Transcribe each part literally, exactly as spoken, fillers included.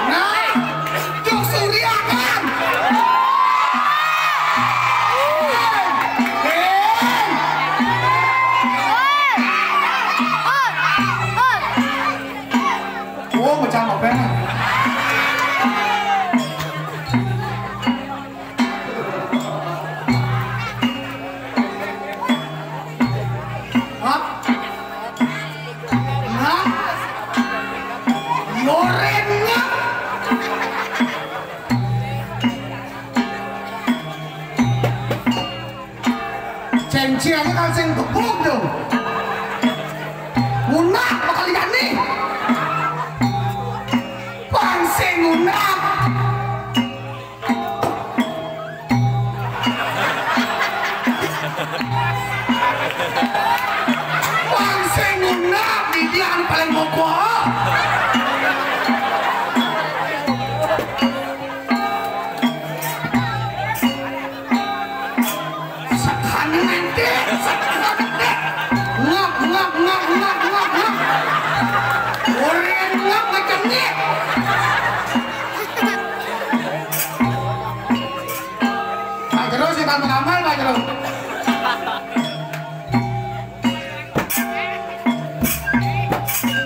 Nah, Cuk Surya kan? Hei, hei. Oh, pecah apa? Hah? Hah? Yorengnya? Cengci aja kan sing gebuk dong. Ngunak bakal ikan nih. Pan sing ngunak. Pan sing ngunak, dia anu paling mogok. Sakane nanti, sakane nanti. Ngap, ngap, ngap, ngap, ngap, ngap. Orang ngap macam ni. Pak Jero sih, tambah amal, Pak Jero.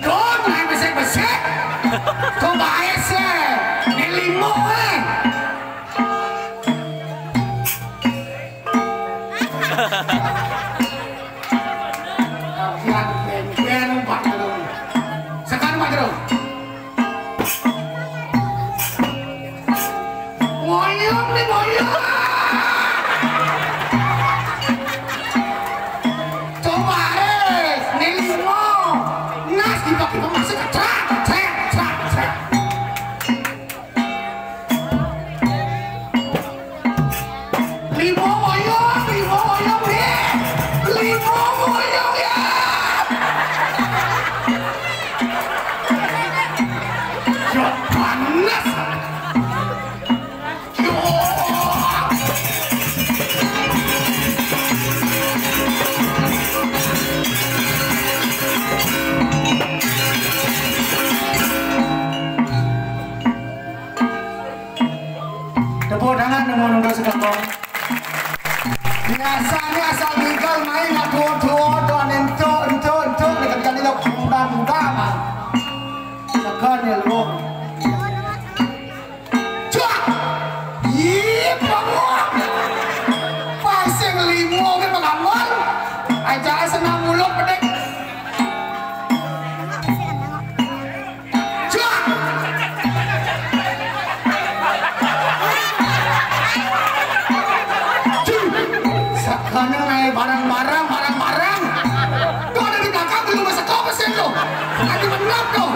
Don, main besek-besek. Kok bae sih? Ini limo, eh. Yang beng-beng, Pak Jero. Sekarang, Pak Jero. Ngoyong nih, ngoyong. Coba, eh, nih limo. Nas dipakai pemasuk, cak, cak, cak, cak. Limo ngoyong, limo ngoyong, nih. Limo ngoyong, ya. Ya, panas. Tepuk tangan dong untuk sekembang. Biasanya asal tinggal main nggak tuo-tuo tuh, entuk, entuk, entuk, dekat kali lo kembang utama. Sekarang ya lo. Cuak! Ih, bengong! Pasang limo ke pengamal. Aja senang mulut pedek. Cuak! Cuak! Sakana naik barang-barang, barang-barang. Tuh ada di belakang belum masuk kau mesin tuh. Lagi menap tuh.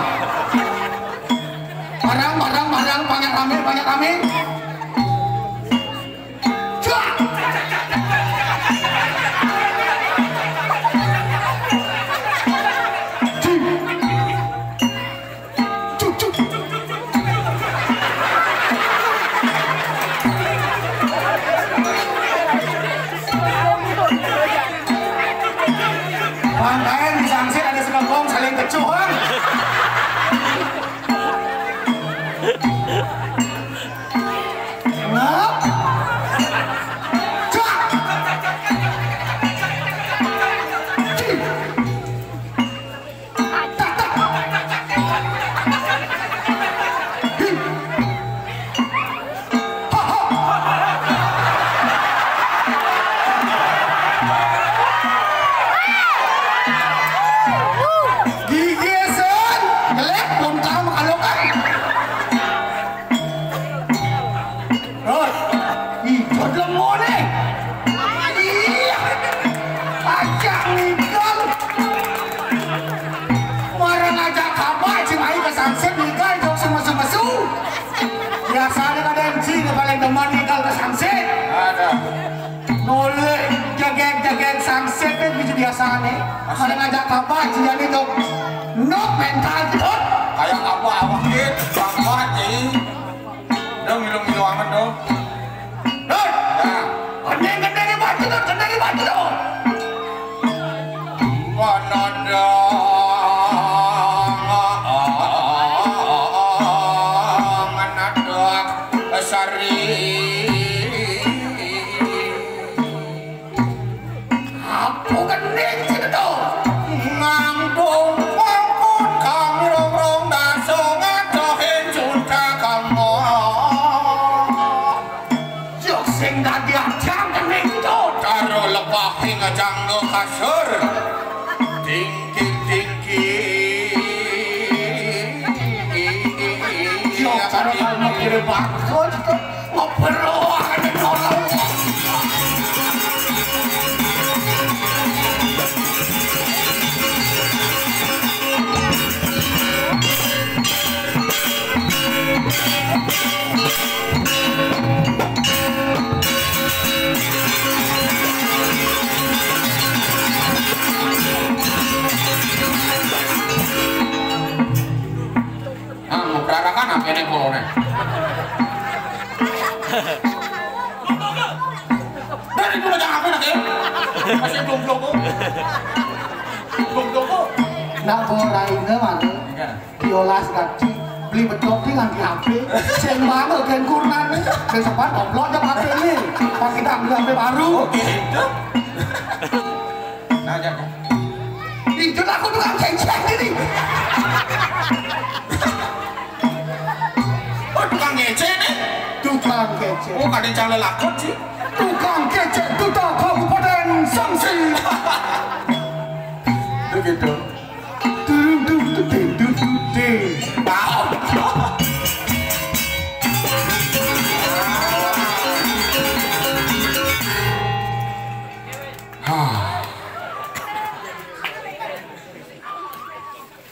Barang, barang, barang, banyak rame, banyak rame. Cuak! Cuk, cuk. Bang Kaen disangsit ada sekembong saling kecuh, Bang. Nah. Cak. Cik. Tak, tak. Hi. Ha, ha. Gigi sen, jelek, pun tahu kalau kan. Terus, ih, jodoh mone. Iya. Ajak nikah. Marang ajak kabar, cing ayu kesangsit nikah, jok semesu-mesu. Biasanya ada M C, dia paling demen nikah kesangsit. Ada. Noleh jegeg-jegeg sangsit kan gitu biasanya. Ada ngajak kabar, jadi tuh. Nok mental gitu. Janggo kasur, tingki-tingki. Yo, cara kamu kiri bangkut, ngobrol ada nolong. Ah, mau perarakan apa ini kolonel? Dari dulu jangan apa nak ya? Masih belum belum kok. Belum belum kok. Nak bawa lainnya mana? Enggak. Diolas gaji, beli bedok ki nganti H P. Sing mana gen kurnan. Besokan oblok jam H P ni. Pas kita ambil H P baru. Oh, gitu. Nah, jangan. Itu aku tukang ceng-ceng ini. Oh, tukang ngecek ni. Tukang kecek. Oh, kadang calon lakon sih. Tukang kecek Duta Kabupaten Sangsi. Begitu. Turun, turun, turun, turun, turun. Wow. Hah.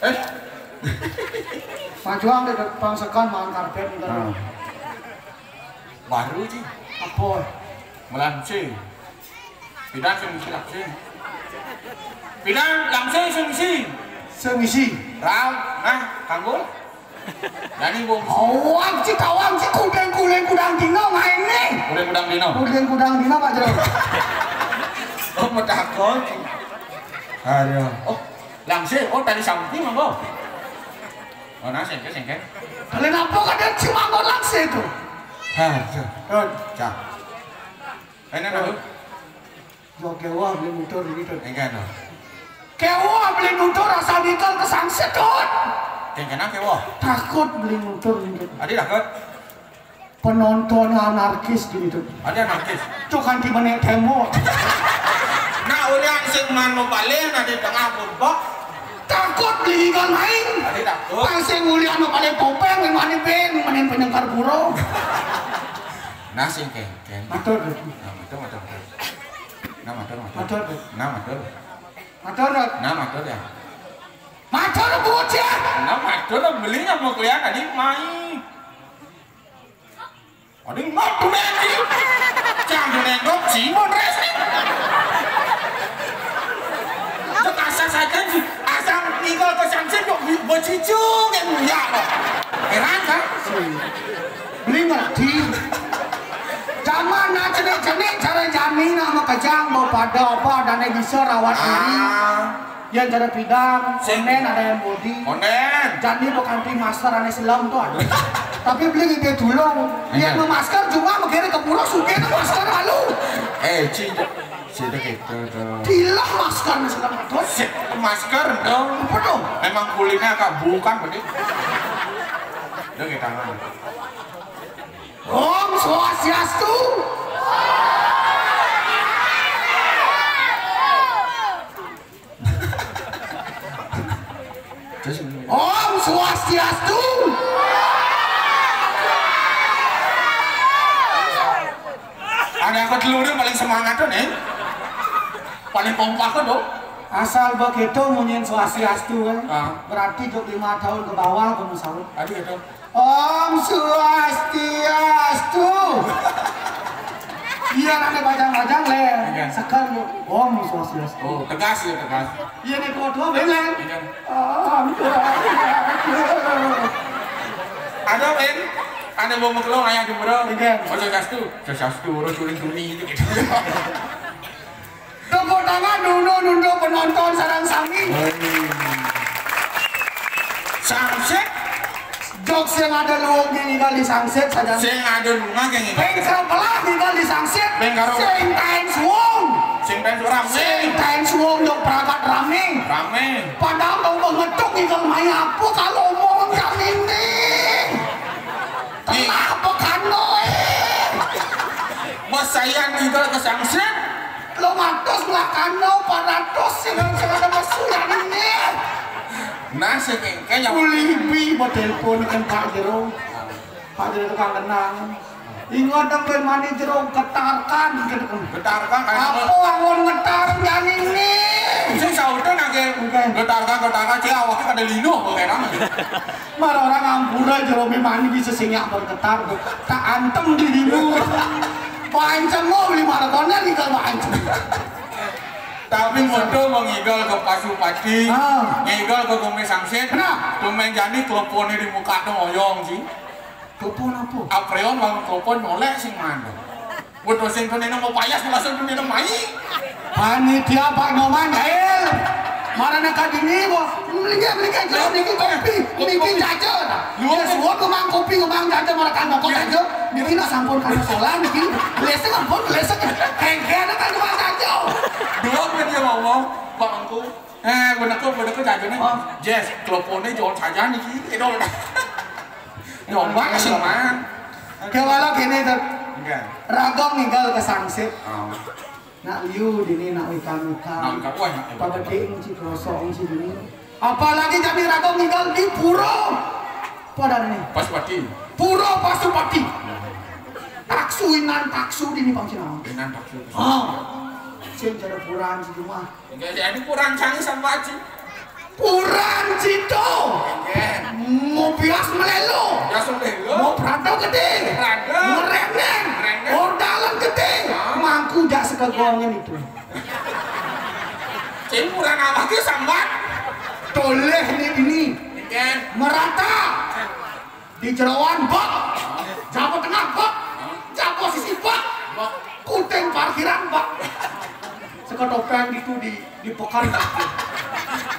Eh. Majuang di depan sekan mangan karpet gitu. Ah. Baru ji. Apa? Melansi. Pindah sing isi langsing. Pindah langsing sing isi. Sing isi. Rau, nah, kanggul. Dani wong. Awang ci kawang ci kudeng-kudeng kudang dino main ni. Kudeng kudang dino. Kudeng kudang dino, Pak Jero. Oh, metakon. Aduh. Oh, langsing. Oh, tadi samping apa? Oh, nah, sengke, sengke. Kalian apa kadang cuma mau langsing tu? Aduh. Cak. Ini apa? Yo kewah beli motor gitu. Enggak, no. Kewah beli motor asal nikal ke Sangsit, Dut. Yang kena kewah. Takut beli motor gitu. Adi takut. Penonton anarkis gitu. Ada anarkis. Cuk anti menek tembok. Nah, ulian sing mano paling nanti tengah pun bok. Takut beli ikan main. Adi takut. Pas sing ulian paling topeng, main main ben, main penyengkar burung. Nah, sing kengkeng. Matur. Nah, matur, matur, matur. Nah, matur, matur. Matur, Dut. Nah, matur. Matur, Dut. Nah, matur ya. Matur, bocah. Nah, matur, belinya mau kelihatan di mai. Adi matur, Dut. Jangan nengok, Simon Racing. Cek asal saja sih. Asal tinggal ke Sangsit, kok becicu, kan, ya, kok. Heran, kan? Beli ngerti. Zaman nak cenik-cenik cara jani nak makejang, bawa pada apa, dan bisa rawat diri. Ah. Yang cara pidang, sing onden ada yang bodi. Onden. Jani bukan di masker aneh selam tu ada. Tapi beli gitu dulu. Iya. Yang memasker cuma mikirnya ke pura suka itu masker lalu. Eh, Ci, Ci, itu gitu tu. Dilah masker aneh selam tu. Sip, masker dong. Apa tu? Memang kulitnya agak bukan berarti. Udah kita tangan. Om Swastiastu. Terus, Om Swastiastu. Ada apa dulu ni paling semangat tu ni? Paling kompak tu. Asal begitu munyin Swastiastu, eh. Ah. Berarti dua puluh lima tahun ke bawah kamu sahut. Aduh, itu. Om Swastiastu. Iya, nanti bajang-bajang, Len. Iya. Sekarang, Om Swastiastu. Oh, tegas ya, tegas. Iya, nih, kuat dua, Len. Iya. Om Swastiastu. Ada, Len. Ada mau mekelong ayah jumroh. Iya. Oh, Swastiastu. Swastiastu, orang suling tuni itu. Tepuk tangan dulu untuk penonton sareng sami. Sangsit. Jok sing ada luung ninggal di Sangsit saja. Sing ada lunga kayak gini. Peng sebelah ninggal di Sangsit. Peng karo. Sing taen suwung. Sing taen suwung rame. Sing taen suwung jok pragat rame. Rame. Padahal mau mengetuk ninggal maya apa kalau omongan kami ini. Kenapa kano, eh? Mas saya ninggal ke Sangsit. Lo Matos lakano paratus sing sing ada mesu yang ini. Nah, sing engke yang ulibi mau telepon kan Pak Jero. Pak Jero tukang kenang. Ingat dong ben mani jero getarkan gitu. Getarkan kayak apa? Awon ngetar yang ini. Sing sautan aja. Oke. Getarkan, getarkan, cek awaknya kada lino, bekerang. Mar orang ampura jero mani bisa sing bergetar. Tak antem dirimu. Pancen mau beli maratonnya di kalau pancen. Tapi mutu mengigal ke Pasupati, ah, ngigal ke Gumi Sangsit. Nah, tumen jani teleponnya di muka tuh oyong sih. Telepon apa? Apreon bang telepon nyolek sing mana? Buat dosen tuh nena mau payas langsung tuh nena mai. Panitia Pak Nyoman Jail. Mana nak kadini bo? Mendingan mendingan jawab niki kopi, niki jajan. Lu ya suap kemang kopi kemang jajan malah kan kok jajan. Niki nak sampun kalau salah niki. Lesek ampun lesek. Kengkena kan kemang jajan. Dua menit ya ngomong, bangku. Eh, bener kok, bener kok jajannya. Oh. Jess, teleponnya jawab saja niki. Itu. Nyoba sih man. Kewala kene ter. Enggak. Ragong ninggal ke Sangsit. Oh. Nak liu dini nak ikan-ikan. Nak ikan, wah, nak ikan. Pabeding ci kosong ci dini. Apalagi jadi ragong ninggal di pura. Pada nih. Pasupati. Pura Pasupati. Taksu inan taksu dini pang Cina. Inan taksu. Ah. Sing cara puraan ci cuma. Enggak jadi puraan canggih sama ci. Puraan cito. Enggak. Mau bias melelo. Bias melelo. Mau perantau gede. Perantau. Mereneng. Mereneng. Ordalan gede. Ah. Mangku jak sekegongan itu. Cing puraan apa ki sambat? Toleh ni dini. Enggak. Merata. Di jeroan bak, jago tengah bak, jago sisi bak, kuting parkiran bak. Seka topeng gitu di di pekan.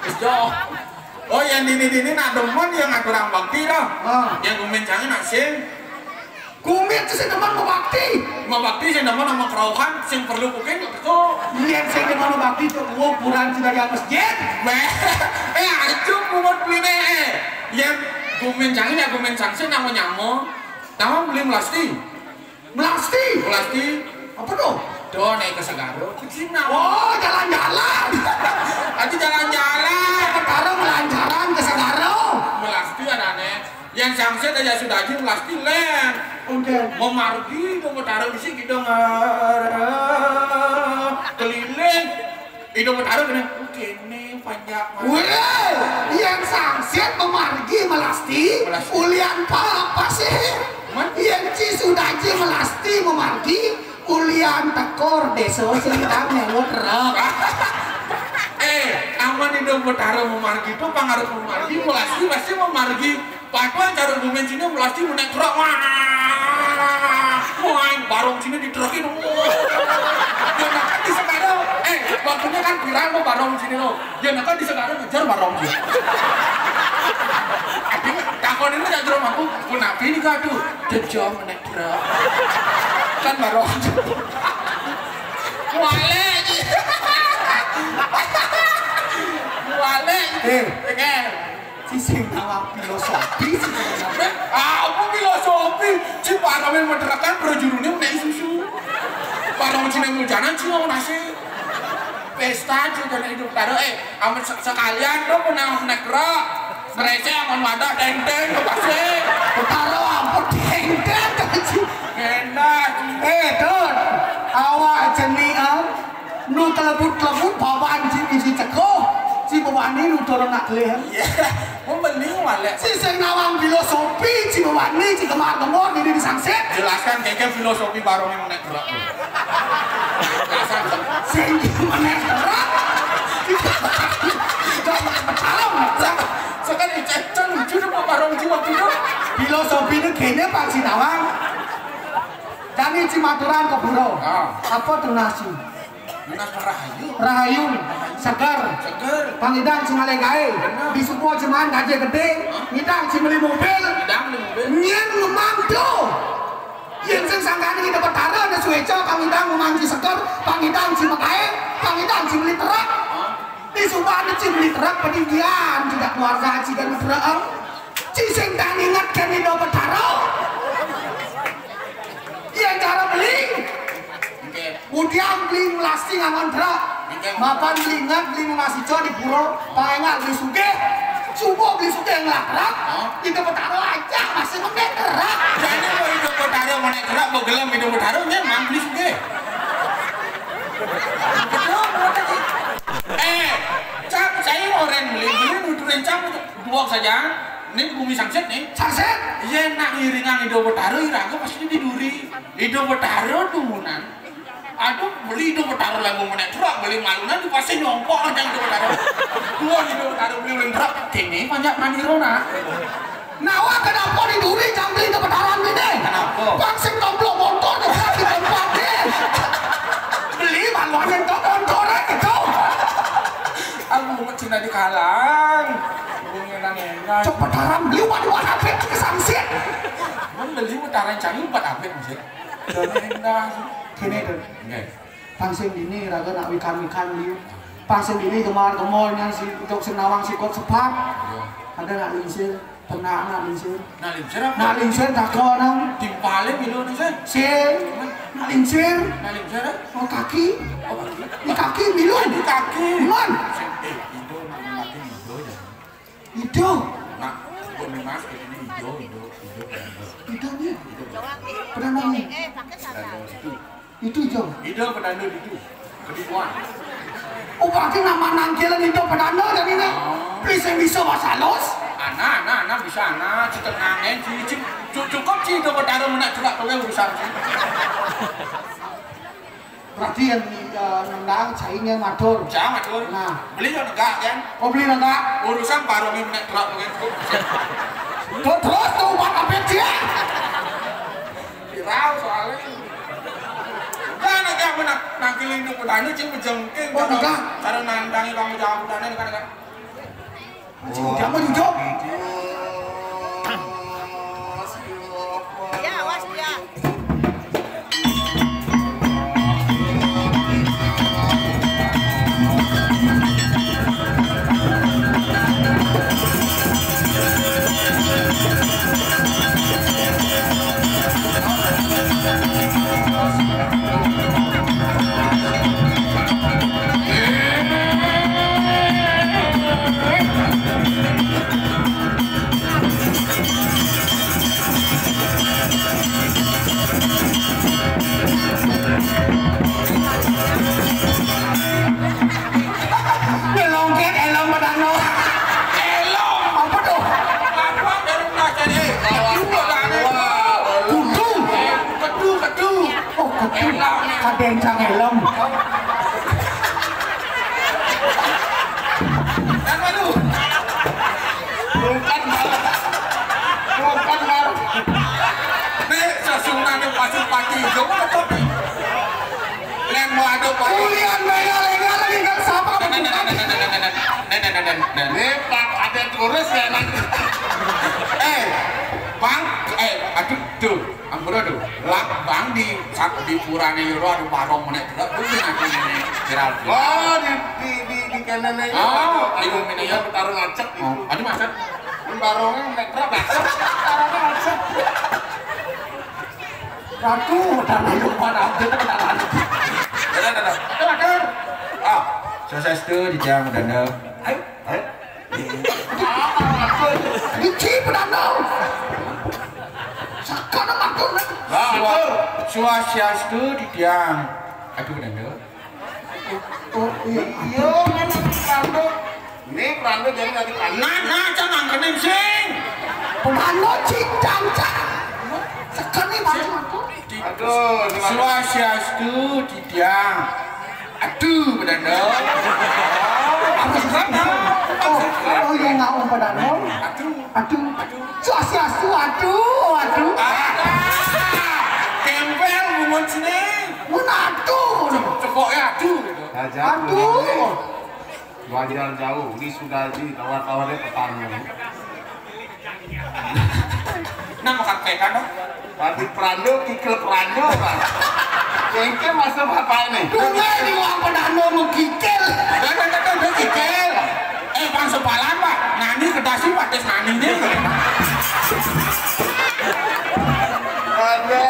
Wis, Jo. Oh, yang dini-dini nak demen yang ngaturang bakti dah. Ah. Yang gumencangin nak sing. Kumit sing demen mau bakti. Mau bakti sing demen sama kerauhan sing perlu kuking kok. Yang sing demen mau bakti tuh gua puraan sudah di masjid. Beh, eh, acuh pungut beli deh. Eh. Yang gumencangin ya gumencang sing nama nyamo. Nama beli melasti. Melasti. Melasti. Apa tuh? Tuh naik ke Segaro. Ke Cina. Oh, jalan-jalan. Aja jalan-jalan. Sekarang melancaran ke Segaro. Melasti ada nih. Yang Sangsit aja sudah aja melasti leng. Oke. Memargi dong taruh di sini dong. Keliling. Itu taruh kena. Kene panjang. Weh, yang Sangsit memargi melasti. Melasti. Ulian apa sih? Man? Yang ci sudah aja melasti memargi. Ulian tekor desa sing nyewa truk. Eh, aman di dong taruh memargi itu pangaruh memargi, melasti pasti memargi. Patuan cara gumen sini melasti menek truk. Wah. Wah, barong sini di truk itu. Dia makan di Segaro. Eh, waktunya kan viral mau barong sini lo. Dia makan di Segaro ngejar barong sini. Aduh, takon ini tak terus aku. Kenapa ini kado? Jejak menek truk. Kan barong. Wale. Wale. Eh. Oke. Ci sing nawang filosofi, ci sing nawang. Ah, apa filosofi? Ci parame meterekan, bro jurune menek susu. Parong cine mujanan, ci mau nasi. Pesta, ci kena hidup taruh, eh, amat se- sekalian, bro, pernah menek ro. Kerece aman wadah, deng-deng, ke pasir. Taruh ampun, deng-deng, ci. Enak, ci. Eh, Dun, awak jenis, ah. Nu telebut-telebut baban ci biji ceko, ci bebani nu turun nak kelih. Iya, membeli walek. Ci sing nawang filosofi, ci bebani, ci kemar kemor, dini disangsit. Jelaskan keke filosofi barong yang menek gerak. Jelaskan. Sing menek gerak. Kalau sekarang dicecen, lucu deh, Pak Barong ci waktu itu. Filosofi ini kayaknya Pak Sinawang. Kami ci maturan ke pura. Ah. Apa tuh nasi? Nunas rahayu. Rahayu, seger. Seger. Pangidang ci ngalih gaé. Bener. Di supo ci maan gajé gedé. Hah? Ngidang ci meli mobil. Ngidang meli mobil. Nyén ngemang do. Yén sing sangkané ngidang Betara, né suéca pangidang ngemang ci seger, pangidang ci megaé, pangidang ci meli truk. Hah? Di supo ci meli truk, peninggian, tidak keluarga ci kan truk. Ci sing tak inget kan ngidang Betara. Yén cara beli. Oke. Tiang beli melasti nganggon truk. Mapan beli inget, beli memasi co di pura, paengat beli sugih. Subuh beli sugih ngelah truk. Hah? Ida Betara aja masih ngemek truk. Jani mau Ida Betara mau naik truk, mau gelem Ida Betara, nyén mang beli sugih. Betul, betul. Eh, cap, saya orang beli, beli nuturin cap, duwok saja. Ini bumi sangsit nih. Sangsit? Iya, nak ngiringan Ida Betara, iraga pasti di duri. Ida Betara dumunan. Aduh, beli Ida Betara lagu menek truk, beli malunan di pasir nyongkok aja Ida Betara. Dua Ida Betara beli ulin truk, kene banyak manirona. Nawa kenapa di duri jam beli Ida Betara ini? Kenapa? Bang sing tomplok motor, di tempat deh. Beli maluan yang kau motor itu. Aku mau Cina di kalang. Cok Betara beli umat-umat apa itu kesangsit? Beli Betara cari umat apa sih? Kene, Dul. Nggih. Pang sing dini raga nak wikan-wikan liu. Pang sing dini gemar-gemor nyang si untuk sing nawang sikut sepat. Iya. Ada nak lingsir, pernah nak lingsir. Nak lingsir apa? Nak lingsir tako nang. Timpalin milu nih, sih. Sing. Nak lingsir. Nak lingsir, eh? Oh, kaki. Oh, kaki. Di kaki milu. Di kaki. Mon. Eh, Indo nak mati Indo ya. Ido. Nah, kok ini Mas, ini Ido, Ido, Ido, Ido. Ido nih. Ido. Pernah nanya. Ido itu. Itu Ido. Ido Pedando itu. Kedua. Oh, berarti nama nangkilan Ido Pedando dan ini. Oh. Please yang bisa bahasa halus. Ana, ana, ana bisa ana, cek nangen, cek cukup sih Ido Pedando menak juga kowe urusan sih. Berarti yang eh, nendang saingnya matur. Jangan matur. Nah. Beli yo negak kan? Oh, beli negak. Urusan baru ini menek truk begitu. Tuh terus tuh umat apa dia? Viral soalnya. Kan agak menak nangkiling itu petani cing bejengking. Oh, negak. Cara nandangi kamu jawab petani kan kan. Kamu jujur. Ya, awas dia. Nyelongket elong pedano. Elong. Apa tuh? Apa dari belajar, eh? Kudu. Kudu, kudu. Oh, kudu. Elong. Kadencang elong. Apa tuh? Bukan malah. Bukan malah. Nih, sesungguhnya pasir pati. Coba betul. Lén mau aduk, Pak. Kulian bayar legal, legal siapa? Ini Pak ada turis ya nanti. Eh, Bang, eh, aduh, tuh, ampun aduh. Lah, Bang di sak di purane Yoro aduh barong menek delok kuwi nanti ini viral. Oh, di di di di kene ne. Oh, di bumi ne ya. Taruh ngacak. Oh, aduh macet. Di barongnya menek truk ngacak. Taruh ngacak. Ratu, tanah lupa nanti tanah. Dadah, dadah. Dadah, dadah. Ah, swastiastu, titiang Pedanda. Ayo, ayo. Iki Pedanda. Sakana matur. Swa-, swastiastu, titiang. Aduh, Pedanda. Oh, iya. Iya, mana Prando? Ini Prando jadi lagi Prando. Nah, nah, jangan kening sing. Prando cincang, Cak. Sekali mati aku. Aduh, ini mana? Swastiastu, titiang. Aduh, Pedanda. Harus kan? Oh, oh, iya, nggak mau Pedanda. Aduh. Aduh. Aduh. Swastiastu, aduh, aduh. Ah, tempel bungut sini. Mun aduh. Cepok ya aduh gitu. Aduh. Banjar jauh, ini sudah di tawar-tawarnya petani. Nah, makan pekan dong. Pati Prando, kikil Prando, Pak. Kengke masa bapak ini. Tunggal di uang Pedanda mau kikil. Kan ada kan dia kikil. Eh, Bang Sepalan, Pak. Nani kedasi Pak Des Nani nih. Ada.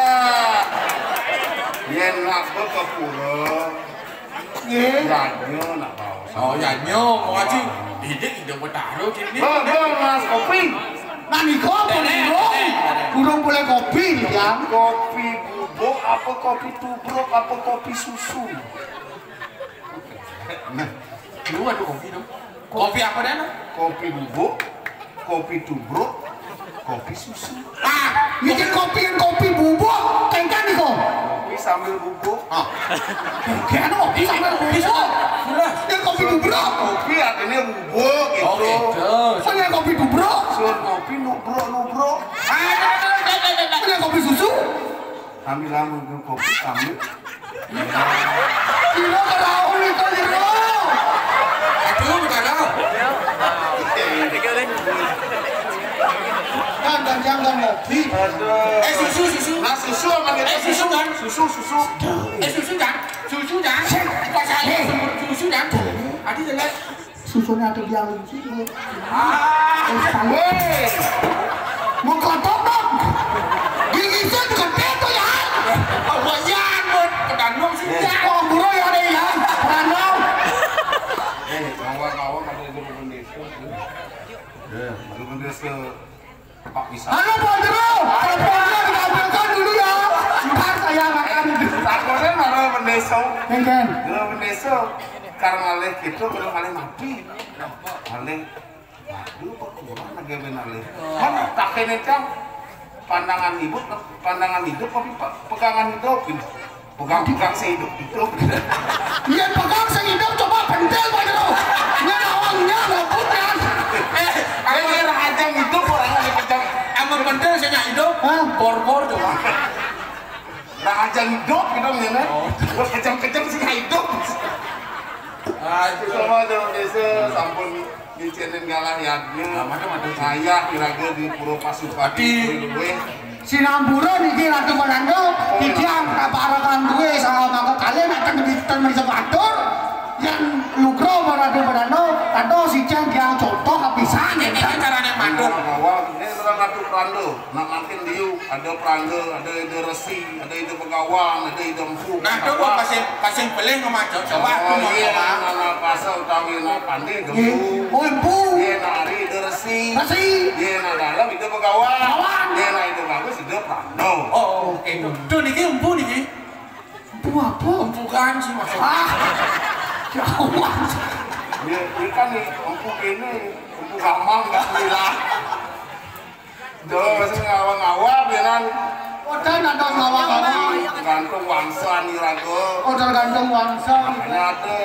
Yen aku ke pura. Yadnya nak baos. Oh, yadnya, mau ngaji. Ini ide betara sini. Bang, bang, Mas, kopi. Nah, niko, Bang, eh, eh, eh. Burung boleh kopi, ya. Kopi bubuk apa kopi tubruk apa kopi susu? Nah, lu ada kopi dong. Kopi apa dah? Kopi bubuk, kopi tubruk, kopi susu. Ah, mikir kopi yang kopi bubuk, kengkan niko. Kopi sambil bubuk. Ah. Kengkan kopi sambil bubuk. Yang kopi tubruk. Kopi artinya bubuk gitu. Oh, gitu. Soalnya kopi tubruk. Soal kopi nubruk nubruk. Ah, ada, ada, ada, ada, ada. Soalnya kopi susu. Kami lama minum kopi kami. Jero keraung itu, Jero. Aduh, bukan tahu. Kan, kan, yang kan kopi. Aduh. Eh, susu, susu. Nah, susu apa gitu? Eh, susu kan? Susu, susu. Eh, susu kan? Susu kan? Pas saya susu kan? Adi jelas. Susunya ada di alun sini. Ah, weh. Mau kelotok dong. Gigisnya gede tuh ya. Awayan, buat pedandung sih ya. Oh, buru ya deh ya. Pedandung. Eh, kawan-kawan ada di Bendesa. Ya, di Bendesa. Pak bisa. Halo, Pak Jero. Teleponnya ditampilkan dulu ya. Ntar saya makan. Takutnya malah mendeso. Kengken. Jero mendeso. Karena alih gitu, kalau alih mati. Alih. Aduh, kok kurang lagi ben alih. Kan tak kene kan pandangan hidup, pandangan hidup tapi pe-, pegangan hidup gitu. Pegang-pegang sing hidup-hidup. Iya, pegang sing hidup, coba pentil, Pak Jero. Ini awalnya rambutnya. Eh, ayo, ayo, rahajang hidup, orang lagi pegang. Amun pentil sing hidup, hah? Bor-bor coba. Rahajang hidup gitu, ya, kan? Oh. Terus kejam-kejam sing hidup. Aduh. Sama dong, desa, sampun. Dicenin galah yadnya. Nah, macam-macam sih. Ngayah iraga di Pura Pasupati. Ati. Kuwi luwih. Sinampura niki Ratu Panando, oh, iya. Titiang kaparekan duwe saha mangko kalih nek ten ten mrisa matur. Yen lugra Ratu Panando, kados sicen tiang contoh kapisan. Ini carane matur. Awal ini terang Ratu Panando. Nak makin liu, ada perangga, ada ida resi, ada ida begawan, ada ida empu. Nah, tu apa? Pasing, pasing pelih ngemaco, coba aku mau iya, coba. Nak, nak pasal utawi nak pandai, iya. Empu. Oh, empu. Iya, nak hari ida resi. Resi. Iya, nak dalam ida begawan. Begawan. Iya, nak ida bagus ida perangga. Oh, oh, oke. Tu, tu niki empu niki. Empu apa? Empu ganji maksudnya. Ah. Ya Allah. Iya, iya kan nih, empu ini, empu gamang nggak bilang. Duh, sing ngawang-ngawang ya, Nan. Oh, dan ada ngawang-ngawang. Gantung wangsa nih, Rago. Oh, tergantung wangsa. Makanya ada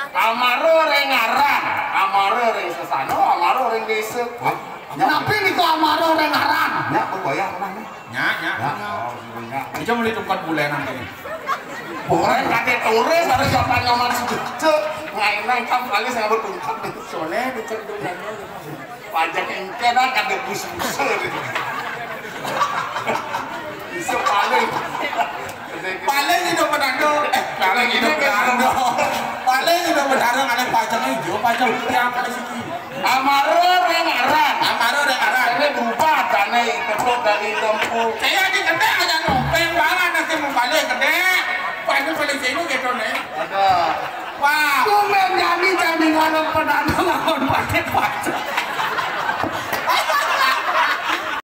amara ring aran, amara ring sesana, amara ring desa. Hah? Napi niku amara ring aran? Nyak, kok goyah, Nan? Nyak, nyak. Nyak. Oh, nyak. Aja mulai tempat bulenan ini. Bukan kate turis, harus siapa nyaman sejuk. Ngainang kam kali saya bertungkat. Soleh, dicek dulu. Pajak engke dah kada bus-bus. Bisa paling. Paling itu pedando. Eh, paling itu pedando. Paling itu pedando, ada pajak hijau, pajak putih apa di sini? Amara ring aran. Amara ring aran. Ini berubah, tane ketuk dari tempu. Saya di kedai ada nopeng banget nanti membalik kedai. Paling paling sini gitu nih. Ada. Wah. Tumben jani jani ngalor pedando lawan pakai pajak.